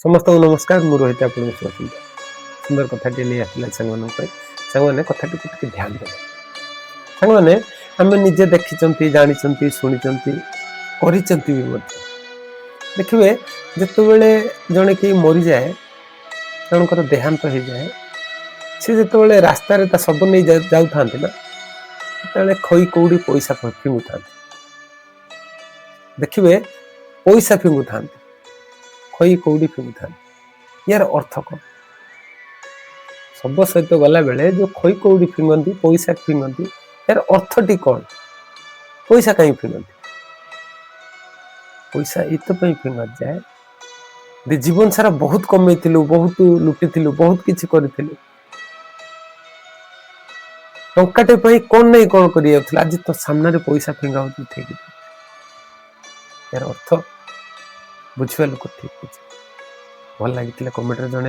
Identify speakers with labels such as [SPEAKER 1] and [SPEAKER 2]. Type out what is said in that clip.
[SPEAKER 1] ସମସ୍ତଙ୍କୁ ନମସ୍କାର। ମୁଁ ରୋହିତ, ଆପଣଙ୍କୁ ସୁନ୍ଦର ସୁନ୍ଦର କଥାଟିଏ ନେଇ ଆସିଲା ସାଙ୍ଗମାନଙ୍କ ପାଇଁ। ସାଙ୍ଗମାନେ, କଥାଟିକୁ ଟିକେ ଧ୍ୟାନ ଦେବେ। ସାଙ୍ଗମାନେ, ଆମେ ନିଜେ ଦେଖିଛନ୍ତି, ଜାଣିଛନ୍ତି, ଶୁଣିଛନ୍ତି, କରିଛନ୍ତି ବି ମଧ୍ୟ। ଦେଖିବେ, ଯେତେବେଳେ ଜଣେ କେହି ମରିଯାଏ, ଜଣଙ୍କର ଦେହାନ୍ତ ହେଇଯାଏ, ସେ ଯେତେବେଳେ ରାସ୍ତାରେ ତା ଶବ ନେଇ ଯାଉଥାନ୍ତି ନା, ସେତେବେଳେ ଖଇ, କଉଡ଼ି, ପଇସା ଫିଙ୍ଗୁଥାନ୍ତି। ଦେଖିବେ, ପଇସା ଫିଙ୍ଗୁଥାନ୍ତି, ଖଇ କଉଡ଼ି ଫିଙ୍ଗୁଥାନ୍ତି। ୟାର ଅର୍ଥ କଣ? ଶବ ସହିତ ଗଲାବେଳେ ଯୋଉ ଖଇ କଉଡ଼ି ଫିଙ୍ଗନ୍ତି, ପଇସା ଫିଙ୍ଗନ୍ତି, ଏହାର ଅର୍ଥଟି କଣ? ପଇସା କାହିଁ ଫିଙ୍ଗନ୍ତି? ପଇସା ଏଇଥିପାଇଁ ଫିଙ୍ଗାଯାଏ ଯେ ଜୀବନ ସାରା ବହୁତ କମେଇଥିଲୁ, ବହୁତ ଲୁଟିଥିଲୁ, ବହୁତ କିଛି କରିଥିଲୁ, ଟଙ୍କାଟେ ପାଇଁ କଣ ନାଇଁ କଣ କରି ଯାଉଥିଲା, ଆଜି ତୋ ସାମ୍ନାରେ ପଇସା ଫିଙ୍ଗା ହଉଛି, ଉଠେଇକି ଦେ। ଏହାର ଅର୍ଥ ବୁଝିବା ଲୋକ ଠିକ ବୁଝେ। ଭଲ ଲାଗିଥିଲେ କମେଣ୍ଟରେ ଜଣେଇବେ।